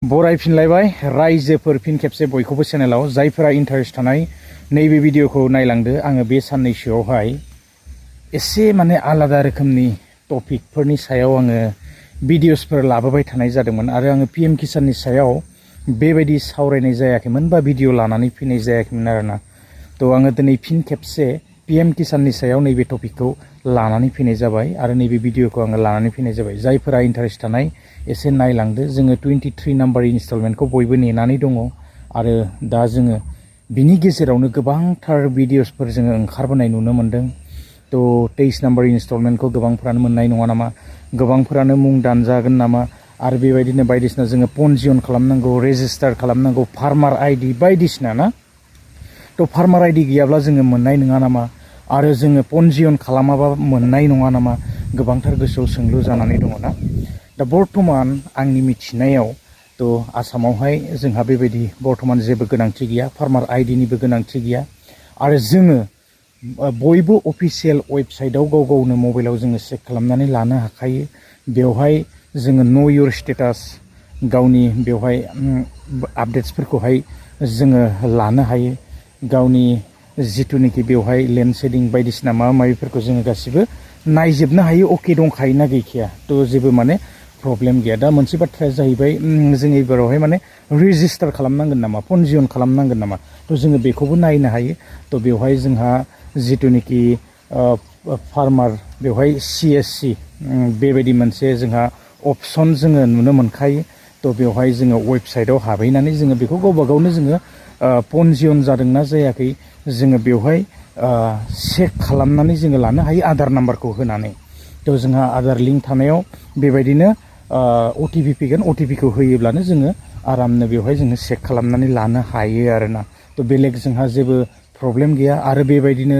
बरायफिनलायबाय रायजोफोर फिन खेबसे बयखौबो चेनेलाव जायफोरा इन्टारेस्ट थानाय नैबे भिडिअखौ नायलांदो। आङो बे साननैसोआवहाय एसे माने आलादा रोखोमनि टपिकफोरनि सायाव आङो भिडिअसफोर लाबोबाय थानाय जादोंमोन आरो आङो पीएम किसाननि सायाव बेबायदि सावरायनाय जायाखैमोन बा भिडिअ लानानै फैनाय जायाखैमोन आरोना। तो आङो दिनै फिन खेबसे पीएम किसाननि सायाव नैबे टपिकखौ लानानै फैनाय जाबाय आरो नैबे भिडिअखौ आङो लानानै फैनाय जाबाय। जायफोरा इन्टारेस्ट थानाय एसे नायलांदो। जोङो 23 नाम्बार इनस्टलमेन्टखौ बयबो नेनानै दङ आरो दा जोङो बिनि गेजेरावनो गोबांथार भिडिअसफोर जोङो ओंखारबोनाय नुनो मोन्दों। तो 23 नाम्बार इनस्टलमेन्टखौ गोबांफोरानो मोननाय नङा नामा, गोबांफोरानो मुं दानजागोन नामा आरो बेबायदिनो बायदिसिना जोङो पन्जियन खालामनांगौ, रेजिस्टार खालामनांगौ, फार्मार आइडि बायदिसिना ना। तो फार्मार आइडि गैयाब्ला जोङो मोननाय नङा नामा आरो जोङो पन्जियन खालामाबा मोननाय नङा नामा, गोबांथार गोसोआव सोंलु जानानै दङ ना। दा बर्थमान आंनि मिथिनायाव तो आसामावहाय जोंहा बेबायदि बर्थमान जेबो गोनांथि गैया, फार्मार आइडिनिबो गोनांथि गैया आरो जोङो बयबो अफिसियेल वेबसाइटआव गाव गावनो मबाइलाव जोङो चेक खालामनानै लानो हाखायो। बेवहाय जोङो नो योर स्टेटास गावनि बेवहाय आपडेट्सफोरखौहाय जोङो लानो हायो। गावनि जिथुनिखि बेवहाय लेन्ड शेडिं बायदिसिना माबा माबिफोरखौ जोङो गासिबो नायजोबनो हायो। अके दंखायोना गैखाया तो जेबो माने प्रब्लेम गैया। दा मोनसे बाथ्राया जाहैबाय जों एबारावहाय माने रेजिस्टार खालामनांगोन नामा, पन्जियन खालामनांगोन नामा, तो जोङो बेखौबो नायनो हायो। तो बेवहाय जोंहा जिथुनिखि फार्मार बेवहाय CSC बेबायदि मोनसे जोंहा अपसन जोङो नुनो मोनखायो। तो बेवहाय जोङो वेबसाइटआव हाबहैनानै जोङो बेखौ गावबा गावनो जोङो पन्जियन जादोंना जायाखै जोङो बेवहाय चेक खालामनानै जोङो लानो हायो आधार नाम्बारखौ होनानै। तो जोंहा आधार लिंक थानायाव बेबायदिनो OTP फैगोन, OTPखौ होयोब्लानो जोङो आरामनो बेवहाय जोङो चेक खालामनानै लानो हायो आरोना। तो बेलेग जोंहा जेबो प्रब्लेम गैया आरो बेबायदिनो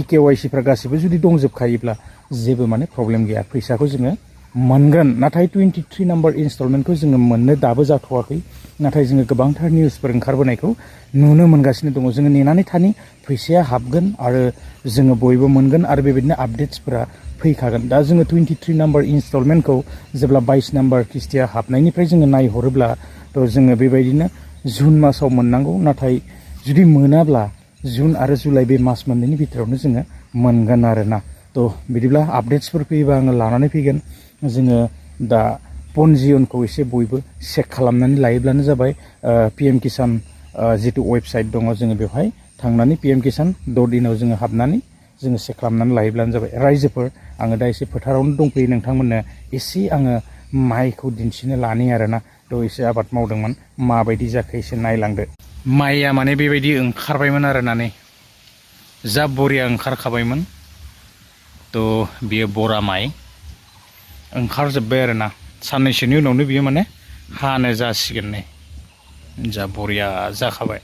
KYCफ्रा गासिबो जुदि दंजोबखायोब्ला जेबो माने प्रब्लेम गैया। फैसाखौ जोङो मोनगोन। नाथाय 23 नाम्बार इनस्टलमेन्टखौ जोङो मोननो दाबो जाथ'वाखै। नाथाय जोङो गोबांथार निउसफोर ओंखारबोनायखौ नुनो मोनगासिनो दङ। जोङो नेनानै थानि, फैसाया हाबगोन आरो जोङो बयबो मोनगोन आरो बेबायदिनो आपडेट्सफोरा फैखागोन। दा जोङो 23 नाम्बार इनस्टलमेन्टखौ जेब्ला 22 नाम्बार किस्तिया हाबनायनिफ्राय जोङो नायहरोब्ला तो जोङो बेबायदिनो जुन मासाव मोननांगौ। नाथाय जुदि मोनाब्ला जुन आरो जुलाइ बे मास मोननैनि भितरावनो जोङो मोनगोन आरोना। तो बिदिब्ला आपडेट्सफोर फैयोबा आङो लानानै फैगोन। जोङो दा पन्जियनखौ एसे बयबो चेक खालामनानै लायोब्लानो जाबाय। पीएम किसान जितु वेबसाइट दङ जोङो बेवहाय थांनानै pmkisan.in आव जोङो हाबनानै जोङो चेक खालामनानै लायोब्लानो जाबाय। रायजोफोर आङो दा एसे फोथारावनो दंफैयो नोंथांमोननो एसे आङो माइखौ दिन्थिनो लानि आरोना। तो एसे आबाद मावदोंमोन, माबायदि जाखो एसे नायलांदो। माइया माने बेबायदि ओंखारबायमोन आरोना, नै जा बरिया ओंखारखाबायमोन। तो बियो बरा माइ ओंखारजोब्बाय आरोना। साननैसोनि उनावनो बियो माने हानो जासिगोन। नै जा बरिया जाखाबाय।